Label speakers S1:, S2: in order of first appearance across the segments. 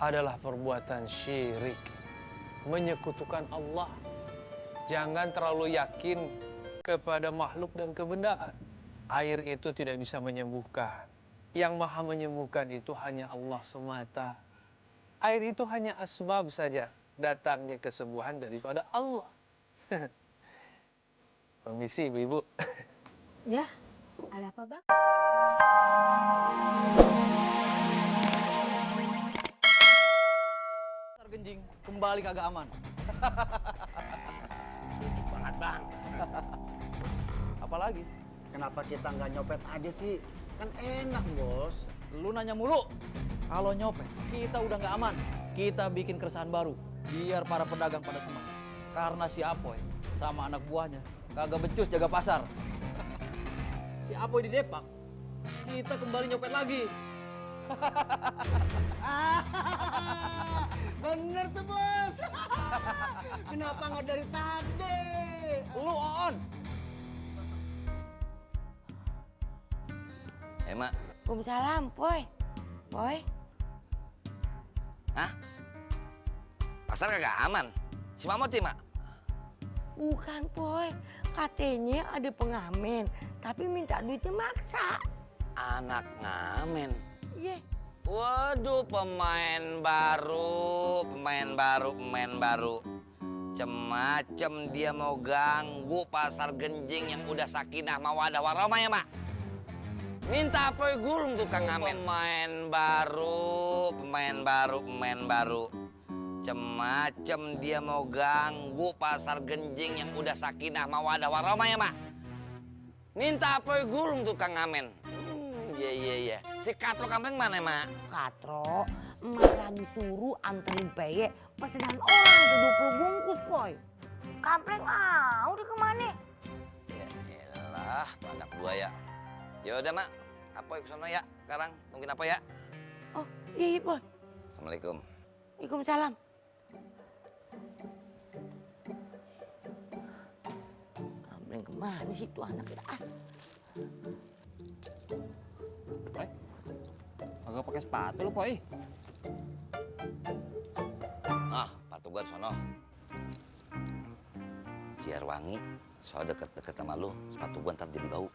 S1: adalah perbuatan syirik, menyekutukan Allah. Jangan terlalu yakin kepada makhluk dan kebendaan. Air itu tidak bisa menyembuhkan. Yang maha menyembuhkan itu hanya Allah semata. Air itu hanya asbab saja datangnya kesembuhan daripada Allah. Permisi ibu-ibu.
S2: Ya, ada apa bang?
S3: Pasar Genjing kembali kagak aman.
S4: Banget bang.
S3: Apalagi?
S4: Kenapa kita nggak nyopet aja sih? Kan enak bos.
S3: Lu nanya mulu. Kalau nyopet, kita udah nggak aman. Kita bikin keresahan baru, biar para pedagang pada cemas. Karena si Apoy sama anak buahnya kagak becus jaga pasar. Si Apoy di Depak, kita kembali nyopet lagi.
S4: Bener tuh bos. Kenapa nggak dari tadi?
S3: Lu on.
S5: Mak.
S6: Waalaikumsalam, Poy. Poy,
S5: Hah? Pasar kagak aman? Si Mamot ya, Mak?
S6: bukan Poy. Katanya ada pengamen, tapi minta duitnya maksa.
S5: Anak ngamen.
S6: Ye,
S5: Waduh, pemain baru. Cemacem dia mau ganggu pasar Genjing yang udah sakinah mawadah warahmah ya, Mak? Minta apa gulung tukang ngamen? Pemain baru. Cemacem dia mau ganggu pasar Genjing yang udah sakinah mawadah warahmah ya, Mak? Minta apa gulung tukang ngamen? Iya. Si Katro Kampleng mana, Mak?
S6: Katro, emak lagi suruh anterin peye pesanan orang ke 20 bungkus, Poy. Kampleng udah kemana?
S5: Ya elah, tuh anak buaya. Ya udah, Mak. Apa ke sono ya? Sekarang mungkin apa ya?
S6: Oh, iya, Poy.
S5: Assalamualaikum.
S6: Waalaikumsalam. Kampleng kemana sih tuh anak kita?
S7: Poy, agak pakai sepatu lu, Poy.
S5: Ah, patu gua di sono. Biar wangi, soal deket-deket sama lu, sepatu gua ntar jadi bau.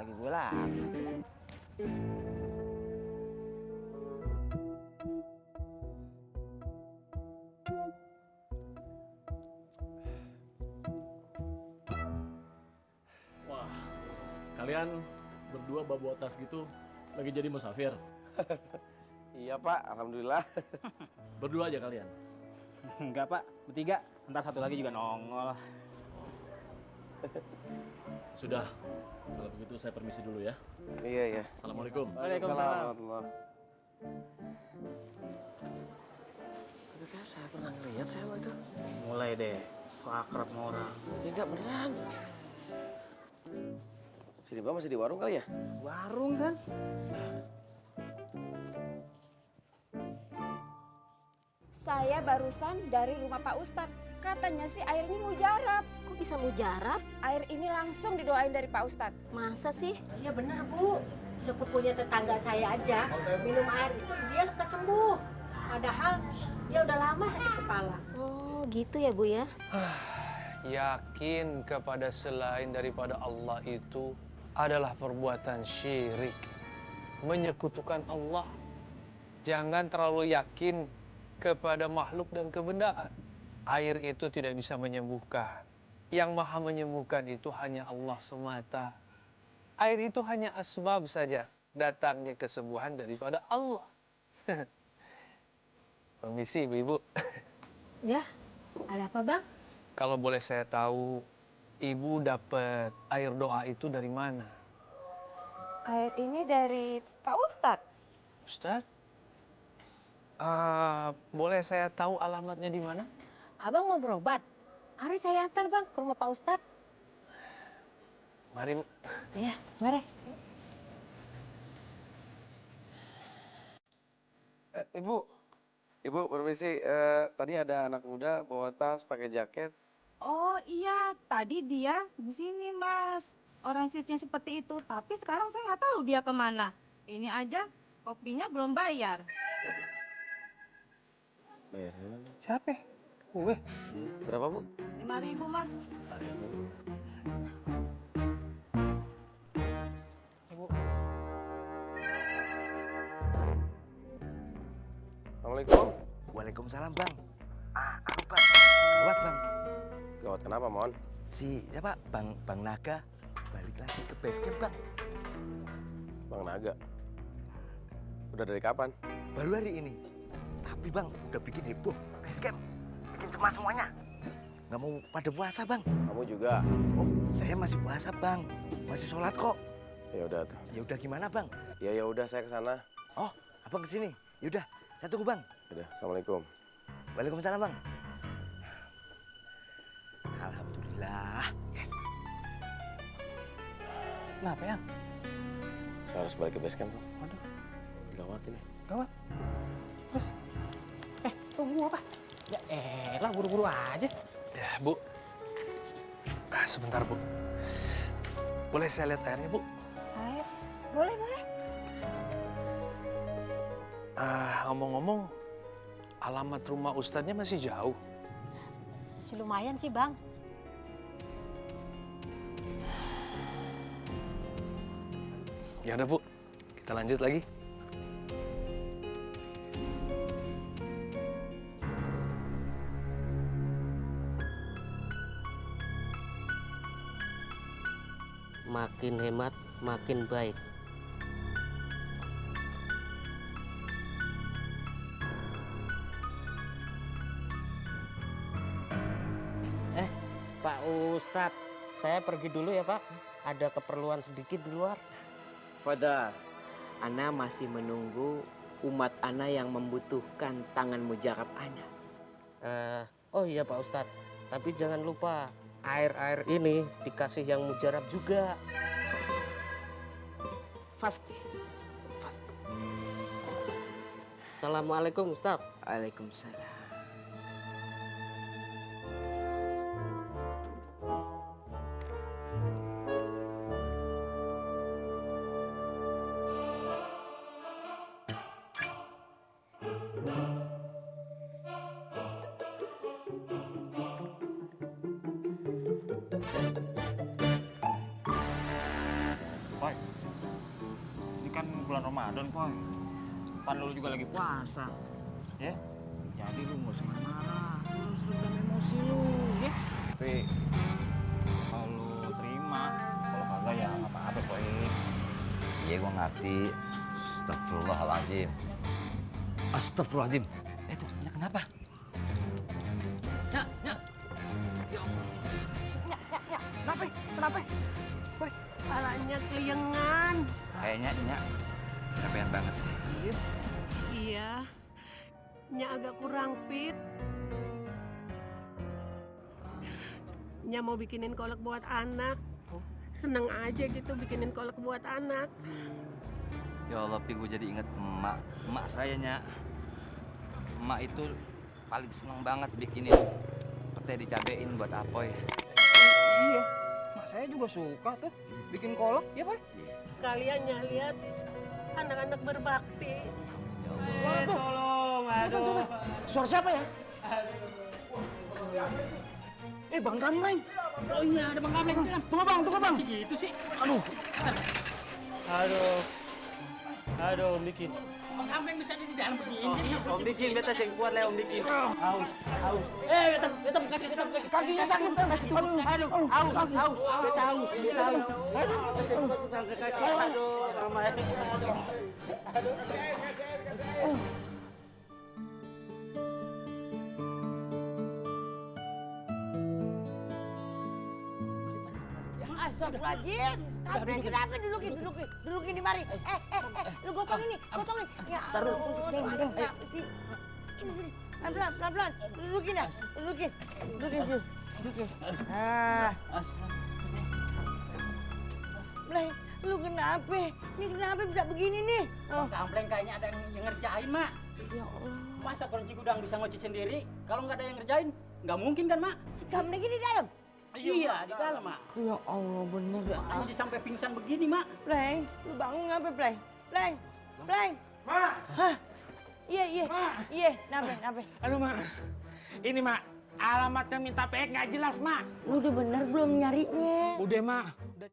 S4: Gue lagi.
S8: Wah, kalian berdua bawa tas gitu lagi jadi musafir?
S9: Iya Pak, alhamdulillah.
S8: Berdua aja kalian?
S7: Enggak, Pak. Bertiga. Ntar satu lagi juga nongol.
S8: Sudah, kalau begitu saya permisi dulu ya.
S9: Iya.
S8: Assalamualaikum.
S7: Waalaikumsalam.
S9: Warahmatullahi. Aduh, kayak saya pernah ngeliat saya waktu itu.
S7: Mulai deh. So akrab sama orang.
S9: Ya enggak beneran. Si Dimba masih di warung kali ya?
S7: Warung kan?
S2: Saya barusan dari rumah Pak Ustadz. Katanya sih air ini mujarab.
S10: Kok bisa mujarab?
S2: Air ini langsung didoain dari Pak Ustadz.
S10: Masa sih?
S2: Iya bener Bu. Sepupunya tetangga saya aja minum air itu dia kesembuh. Padahal dia udah lama sakit kepala.
S10: Oh gitu ya Bu ya?
S1: Yakin kepada selain daripada Allah itu adalah perbuatan syirik, menyekutukan Allah. Jangan terlalu yakin kepada makhluk dan kebendaan. Air itu tidak bisa menyembuhkan. Yang maha menyembuhkan itu hanya Allah semata. Air itu hanya asbab saja datangnya kesembuhan daripada Allah. Permisi ibu-ibu.
S2: Ya, ada apa Bang?
S1: Kalau boleh saya tahu, ibu dapat air doa itu dari mana?
S2: Air ini dari Pak Ustadz.
S1: Ustadz? Boleh saya tahu alamatnya di mana?
S2: Abang mau berobat? Mari saya antar Bang ke rumah Pak Ustadz.
S1: Mari, Bu.
S2: Iya, mari.
S9: Ibu permisi. Tadi ada anak muda bawa tas, pakai jaket.
S11: Oh iya, tadi dia di sini Mas. Orang sisnya seperti itu, tapi sekarang saya nggak tahu dia kemana. Ini aja kopinya belum bayar.
S9: Bayarnya
S1: Siapa? Gue.
S9: berapa, Bu?
S11: 5.000 Mas.
S9: Assalamualaikum.
S5: Waalaikumsalam bang. Anu bang, gawat bang.
S9: Gawat kenapa, Mon?
S5: Si siapa? Bang Naga balik lagi ke base camp bang.
S9: Bang Naga. Udah dari kapan?
S5: Baru hari ini. Tapi bang udah bikin heboh base camp, bikin cemas semuanya. Nggak mau pada puasa bang.
S9: Kamu juga?
S5: Oh saya masih puasa bang, masih sholat kok.
S9: Ya udah tuh.
S5: Ya udah gimana bang?
S9: Ya udah saya ke sana.
S5: Oh abang kesini. Ya udah saya tunggu bang.
S9: Udah, Assalamualaikum.
S5: Waalaikumsalam bang. Alhamdulillah. Yes.
S1: Kenapa ya?
S9: Saya harus balik ke base camp tuh.
S1: Aduh,
S9: Gawat ini.
S1: gawat. Terus? Tunggu apa? Ya elah, buru-buru aja. Ya, Bu. Sebentar, Bu. Boleh saya lihat airnya, Bu?
S2: Air? Boleh, boleh.
S1: Ngomong-ngomong, alamat rumah Ustadznya masih jauh.
S2: Masih lumayan sih, Bang.
S1: Ya udah, Bu. Kita lanjut lagi.
S12: Makin hemat, makin baik. Pak Ustadz, saya pergi dulu ya Pak. Ada keperluan sedikit di luar.
S13: Fadha, Ana masih menunggu umat Ana yang membutuhkan tangan mujarab Ana.
S12: Oh iya Pak Ustadz, tapi jangan lupa air-air ini dikasih yang mujarab juga.
S13: Pasti.
S12: Assalamualaikum Ustadz.
S13: Waalaikumsalam.
S7: Poy, ini kan bulan Ramadan, Poy. Pan lu juga lagi puasa, ya? Jadi lu nggak usah marah, lu harus redam emosi lu, ya? Tapi kalau lu terima, kalau kagak ya nggak apa-apa, Poy.
S5: Iya gua ngerti. Astagfirullahaladzim. Astagfirullahaladzim. Tuh, Nyak kenapa? Nyak.
S2: Kenapa? Woi, palanya keliengan.
S5: Kayaknya Nyak kecapean banget.
S2: Iya, Nya agak kurang fit. Nya mau bikinin kolak buat anak. Seneng aja gitu bikinin kolak buat anak.
S5: Ya Allah, Pi, gue jadi inget emak saya, Nyak. Emak itu paling seneng banget bikinin pete dicabein buat Apoy.
S3: Iya, mak saya juga suka tuh bikin kolak, ya Pak?
S2: Kalian Nya lihat anak-anak berbakti.
S5: Ya Allah.
S4: Suara tuh. Tolong, aduh.
S3: Suara siapa ya?
S4: Bang Kamleng.
S12: Oh iya, ada Bang Kamleng.
S4: Tunggu bang.
S12: Gitu sih.
S4: Aduh, Om Diki.
S12: Bang Kamleng bisa di dalam begini.
S4: Om Diki, beta yang kuat lah Om Diki. Haus. Betam, kaki. Kakinya sakit. Aduh, haus. Beta haus. Aduh, mama.
S6: Astagfirullahaladzim. Kampleng kenapa dudukin di mari. Lu gotongin nih. Ya Allah, kenapa sih? Sini. Pelan-pelan. Dudukin ya. Dudukin sini. Blay, lu kenapa? Ini kenapa bisa begini nih?
S12: Bang Kamleng kayaknya ada yang ngerjain, Mak.
S6: Ya Allah.
S12: Masa kunci gudang bisa ngoci sendiri? Kalau nggak ada yang ngerjain, nggak mungkin kan, Mak?
S6: Si Kampleng di dalam.
S12: Iya, di dalam, Mak.
S6: Ya Allah, bener ya.
S12: Makanya sampai pingsan begini, Mak.
S6: Bleng, lu bangun ngapa, Bleng?
S4: Mak.
S6: Hah? Iya, nabe.
S4: Aduh, Mak. Ini, Mak. Alamatnya minta PX nggak jelas, Mak.
S6: Lu udah bener belum nyarinya?
S4: Udah, Mak. Udah.